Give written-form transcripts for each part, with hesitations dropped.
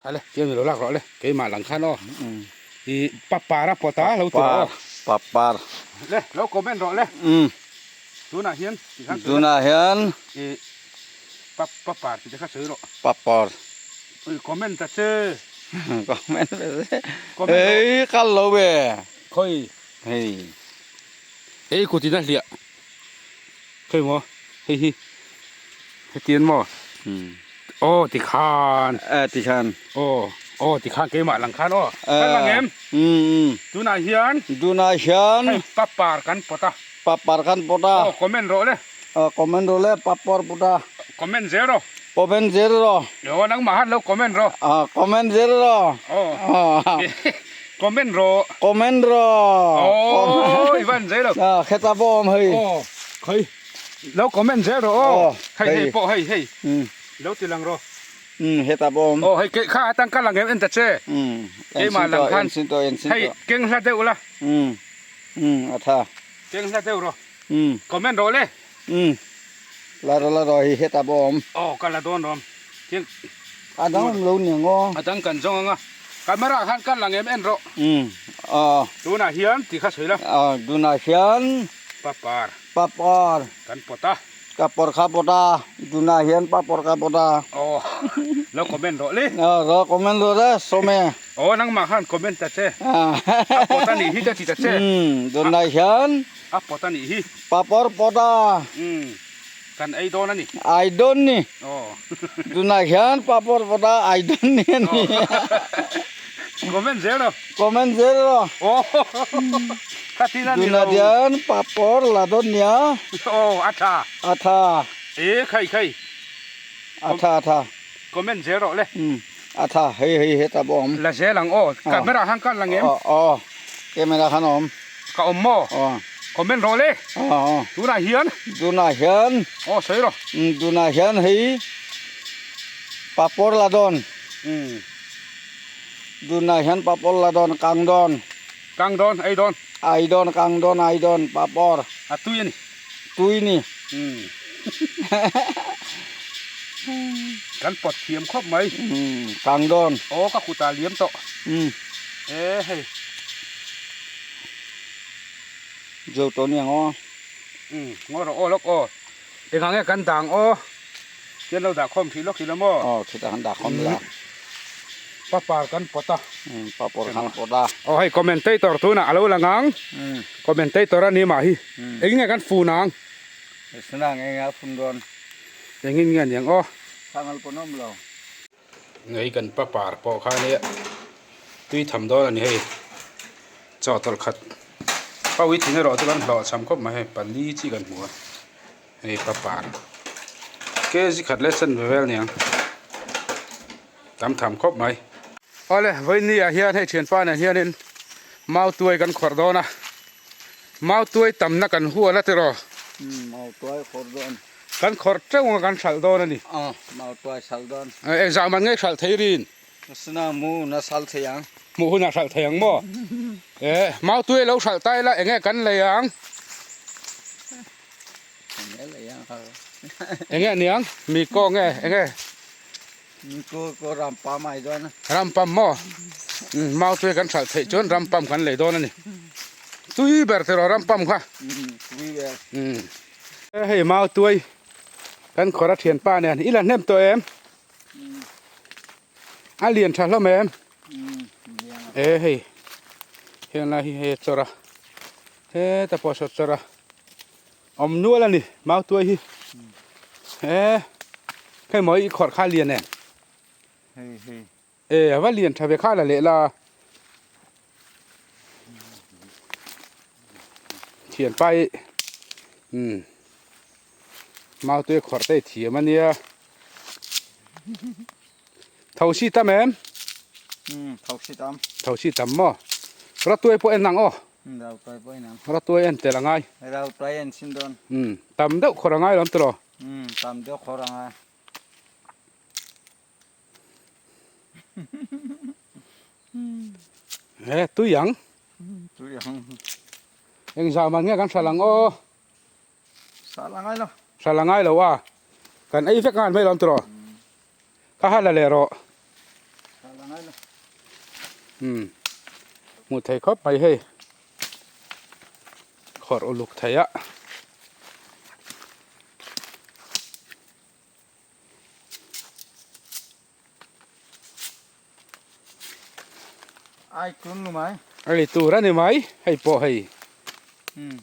Ale tiang ni lo lak rawh le keimah lang khan aw i papar a pawt a lo tur aw papar le lo comment rawh le tunah hian ti khan tunah hian i pap papar ti te kha sawi rawh papar ui comment ta che comment ve se ei kal lo ve khawi hei hei kutin a hliah Hei maw hei hi hetian maw aw tikhan eh tikhan aw aw tikhan keimah lang khan aw kan lang em tunah hian tunah hian hei papar kan pawt a papar kan pawt a aw comment rawh le aw comment rawh le papar pawt a comment zel rawh comment zel rawh aw nangmah han lo comment rawh aw comment zel rawh aw comment rawh comment rawh aw i van zel lo a kheta bawm hei aw khoi lo comment zel rawh aw hei hei pawh hei hei lo ti lang rawh um heta bawm aw hei ke kha atang ka lang em en ta che um keimah lang khan hei keng hla deuh la um um atha keng hla deuh rawh um comment rawh le um la rawh la rawh hei heta bawm aw ka la dawn rawm Thil a dang awm lo nia ngaw. A dang kan zawng anga camera ah khan kal lang em en rawh. Umm aw. Tunah hian ti kha sawi la. Aw tunah hian. Papar. Papar. Kan pawt a. Ka pawr kha pawt a. Tunah hian papar ka pawt a. Aw lo comment rawh le. Aw lo comment rawh le sawm e. Aw nangmah khan comment ta che. A pawt a nih hi te ti ta che. Umm tunah hian. A pawt a nih hi. Papar pawt a. Umm. Kan ei dawn a ni. Ai dawn ni. Aw. Tunah hian papawr pawt a ai dawn ni a ni. Comment zel rawh. Comment zel rawh. Aw. Ka thil a ni lo. Tunah hian papawr la dawn nia. Aw a tha. A tha. E khai khai. A tha a tha. Comment zel rawh le. Um a tha hei hei heta pawh awm. La zel ang aw. Camera khan kal lang em? Aw aw camera khan awm. Ka awm maw? Aw. Comment rawh le. Aw aw. Tunah hian. Tunah hian. Aw sawi rawh. Um tunah hian hei papawr la dawn. Um. Tunah hian papawr la dawn kang dawn. Kang dawn ei dawn. Ei dawn kang dawn ei dawn papawr. A tui a ni. Tui ni. Um. Kan pawt thiam khawp mai. Um kang dawn. Aw ka kutah liam tawh. Um. E hei. Zo tawh nia ngaw. Um ngaw rawh aw lawk aw. Engah nge kan dang aw. Tian lo dah khawm hrih lawk hrih lo maw? Aw chutah kan dah khawm la. Papar kan pawt a. Um papar kan pawt a. Aw hei commentator tunah a lo lang ang. Um. Commentator a ni mah hi. Engin nge kan fun ang? Sunang eng a fun dawn. Engin nge aniang aw. Sangal pawn awm lo. Hei kan papar pawh kha nia tui tham dawn a ni hei chaw tawlh khat pau i thin erawh chu kan hlawh cham khawp mai hei pali chi kan hmu a hei papar kg khat leh chanve vel aniang tam tham khawp mai. Awle vawiin ah hian hei thianpa nen hianin mautuai kan khawrh dawn a mautuai tamna kan hual a tiraw. Mautuai khawrh dawn. Kan khawrh teuh anga kan hralh dawn a ni. Aw, mautuai hralh dawn. Engzah man ngei hralh thei rin? Sna hmuh hun a hralh thei ang. Hmuh hun a hralh thei ang maw? Eh, mautuai lo hralh ta ila enge kan lei ang? Enge lei ang kha? Enge aniang? Mi kaw nge enge? Mi kaw kaw rampam ai dawn a. Rampam maw? Umm, mautuai kan hralh theih chuan rampam kan lei dawn a ni. Tui ber tiraw rampam kha? Umm, tui ber. Umm. Hei mau tuai kan khawr a thianpa nen i la hnem tawh em? A lian tha hlawm em? E hei heng lai hi hei a chawr a heta pawh saw chawr a awm nual a ni mau tuai hi e hei maw i khawrh kha a lian em? E a va lian tha ve kha la leh la. Thianpa hi umm mau te khawrh te thiam a nia. Tho si tam em? Umm tho si tam. Tho si tam maw? Ratuai pawh en ang aw. Ratuai pawh en ang. Ratuai en tel a ngai. Ratuai en sin dawn. Umm tam deuh khawrh a ngai lo ang tiraw? Umm tam deuh khawrh a ngai. He tui ang. Tui ang. Eng zah man nge kan hral ang aw. Hral a ngai lo. Hral a ngai lo a. Kan ei vek ngan mai lo ang tiraw. Ka hal la leh rawh. Umm hmuh thei khawp mai hei khawrh uluk thei a. Ai tur ni mai. Ai tur a ni mai hei pawh hei. Umm.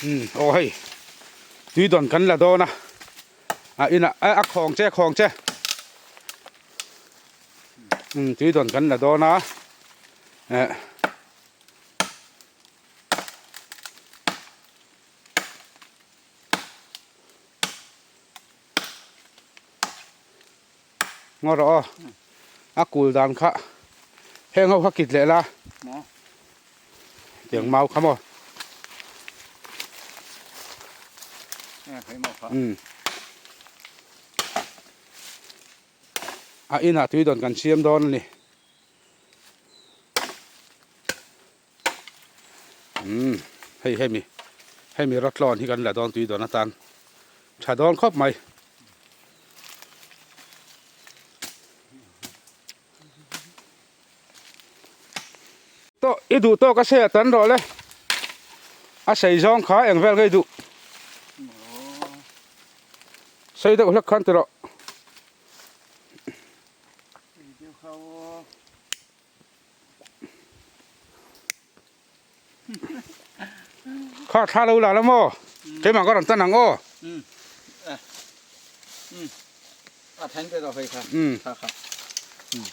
Umm aw hei tui dawn kan la dawn a a inah a khawng che a khawng che umm tui dawn kan la dawn a eh Ngaw rawh aw a kul dan kha heng ho kha kit leh la tiang mau kha maw umm a inah tui dawn kan siam dawn a ni. Umm hei hemi hemi rawtlawn hi kan la dawn tui dawn atan tha dawn khawp mai. Tawh i duh tawk a sei a tan rawh le a sei zawng kha eng vel ngei duh sei deuh hlek khan ti rawh. Kha thla lo la la maw keimah ka rawn tan ang aw a then te hei kha kha kha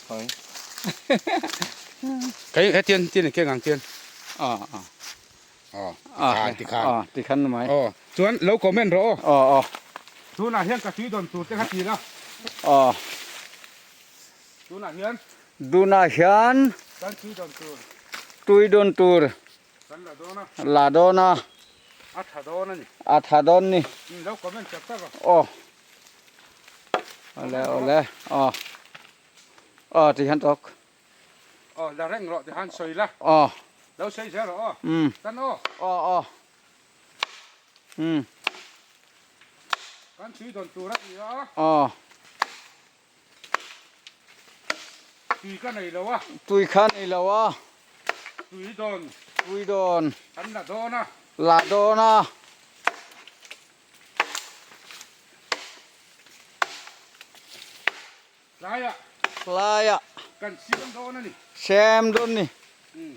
hoi kei he tian tian ke ngang tian a a a khan ti khan a ti khan mai aw chuan lo comment rawh aw aw tunah hian ka tui dawn tur te kha ti la aw Tunah hian. Tunah hian. Kan tui dawn tur. Tui dawn tur. Kan la dawn a. La dawn a. A tha dawn a ni. A tha dawn ni. Umm lo comment chak tak a. Aw. Awle awle aw. Aw ti hian tawk. Aw la reng rawh ti khan sawi la. Aw. Lo sawi zel rawh aw. Umm. Tan aw. Aw aw. Umm. Kan tui dawn tur a ni a. Aw. Tui ka nei lo a. Tui kha nei lo a. Tui dawn. Tui dawn. Kan la dawn a. La dawn a. Tlaiah. Tlaiah. Kan siam dawn a ni. Siam dawn ni. Umm.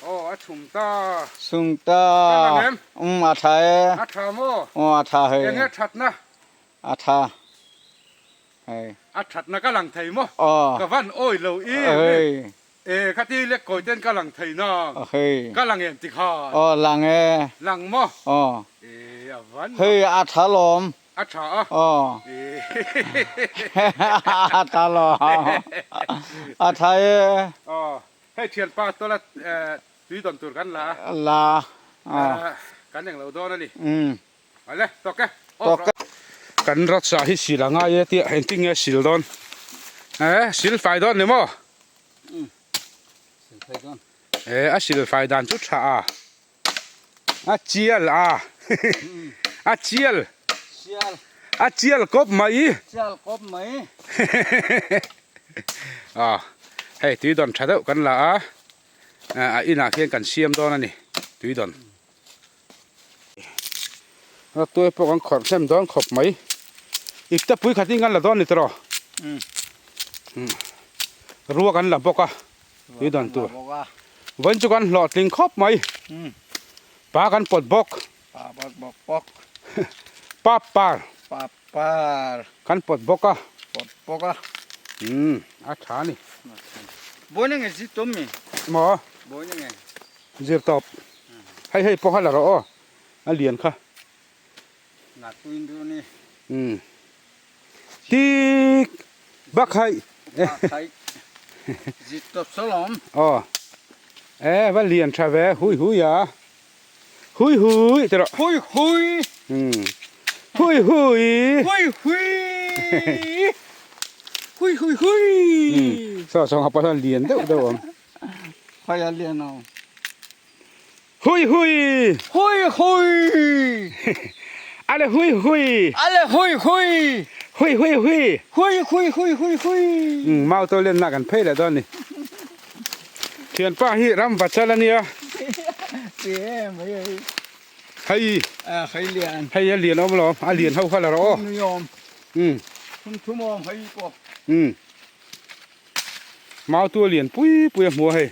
Aw a chhum ta. Chhum ta. Ka lang em? Um a tha e. A tha maw? Aw a tha hei. Enge thatna? A tha. Hei. A thatna ka lang thei maw? Aw. Ka van awi lo i. Hei. E khati lek kawi ten ka lang thei nang. Hei. Ka lang em tikhan? Aw lang e. Lang maw? Aw. E a van. Hei a tha lawm. A tha a. Aw. A tha lo. A tha e. Aw. Hei thianpa tawla tui dawn tur kan la a. La. Kan eng lo dawn a ni. Umm. Ale, tawk e. Tawk e. Kan rawtsa hi sil a ngai e tia engtin nge sil dawn? Eh, sil fai dawn ni maw? Umm. Sil fai dawn. Eh, a sil fai dan chu tha a. A chial a a chial chial a chial kawp mai chial kawp mai a hei tui dawn tha deuh kan la a a inah khian kan siam dawn a ni tui dawn a tuai pawh kan khawrh hnem dawn khawp mai ipte pui khatin kan la dawn ni tawh rua kan la bawk a tui dawn tur Vawiin chu kan hlawhtling khawp mai. Pa kan pawt bawk. Pa pawt bawk bawk. Pa par. Pa par. Kan pawt bawk a. Pawt bawk a. Umm a tha a ni. Vawiin enge zir tawp mi? Maw? Vawiin enge? Zir tawp. Hei hei pawh kha la rawh aw. A lian kha. La tuin duh ni. Umm. Tik bak hai. Bak hai. Zit tawp salawm. Aw. E va lian tha ve hui hui a. Hui hui ti rawh. Hui hui. Umm. Hui hui. Hui hui. Hui hui hui. Umm. Saw saw ngapa hian lian deuh deuh awm. Khawi a lian awm. Hui hui! Hui hui! Ale hui hui! Ale hui hui! Hui hui hui! Hui hui hui hui hui! Umm mau to lenna kan phei leh dawn ni. Thianpa hi ram va chal ania. Ti em mai hei. Hei. A hei lian. Hei a lian awm lo, a lian ho kha la rawh aw. Thum awm. Umm. Thum thum awm hei pawh. Umm. Mau tu a lian pui pui a hmu a hei.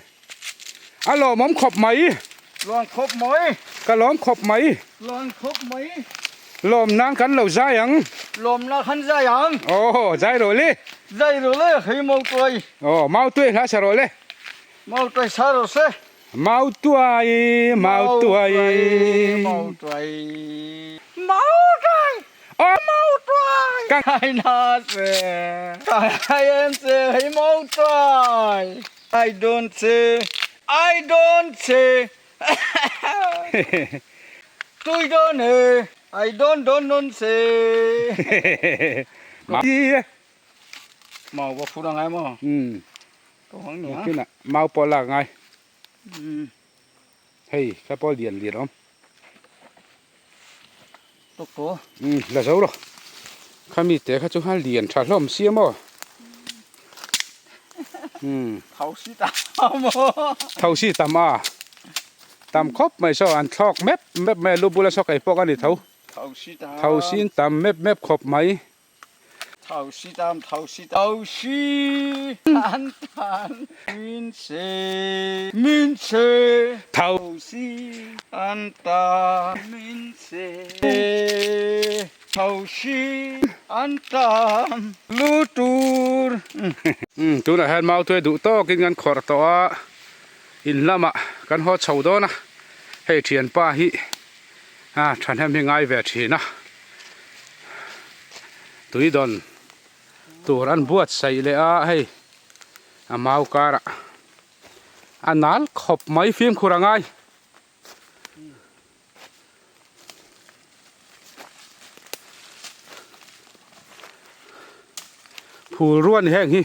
A lawmawm khawp mai. Lawm khawp mai. Ka lawm khawp mai. Lawm khawp mai. Lawm nan kan lo zai ang. Lawm nan kan zai ang. Aw, zai rawh le. Zai rawh le, hei mau tuai. Aw, mau tuai hla sa rawh le. Mau tuai sa rawh se. Mau tuai, mau tuai. Mau tuai. Mau tuai. Aw, mau tuai. Kai na se. Kai em se, hei mau tuai. I don't say, I don't say Tui dawn e, I don't don't don't say Mau pawh phur angai maw? Umm. Tawng ang nia. Nakinah mau pawh lak angai. Hei kha pawh lian lian awm. Tawk tawh. Umm la zo rawh. Khami te kha chu khan lian tha hlawm sia maw. Umm. Tho si tam maw. Tho si tam a. Tam khawp mai saw an thlawk mep mep mai a lu bula saw kei pawh ka ni tho. Tho si tam. Tho sin tam mep mep khawp mai. Tho si tam tho si tho si tan tan min se min se Tho si an ta min se tho si an tam lu tur. Umm tunah hian mautuai duh tawkin kan khawrh tawh a, in lamah kan haw chho dawn a, hei thianpa hi a thahnem hi ngai ve thin a tui dawn tur an buatsaih leh a hei a mau karah a nal khawp mai fimkhur a ngai. Phul rua ni heng hi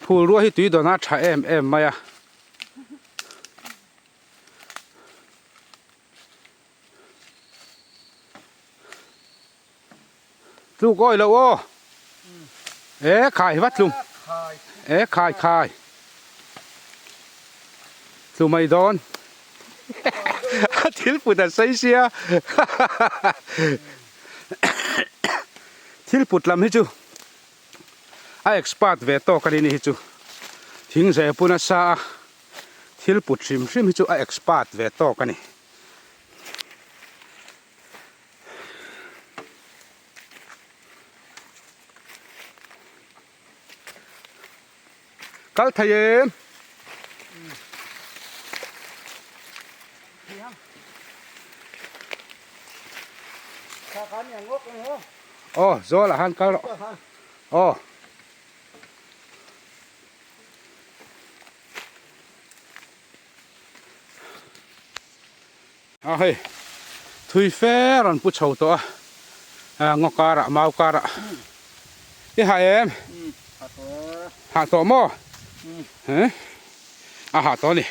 phul rua hi tui dawn a tha em em mai a. Tluk awi lo aw. E khai vat tlum. E khai khai. Tlu mai dawn. A thil put a sei sia. Thil put lam hi chu a expert ve tawk a ni ni hi chu. Thing zeh pun a sa a. Thil put hrim hrim hi chu a expert ve tawk a ni. Kal thei em? Aw, zawl ah khan kal rawh. Aw. A hei thui fe rawn pu chho tawh a ngaw karah mau karah i ha em ha tawh maw a ha tawh a ni.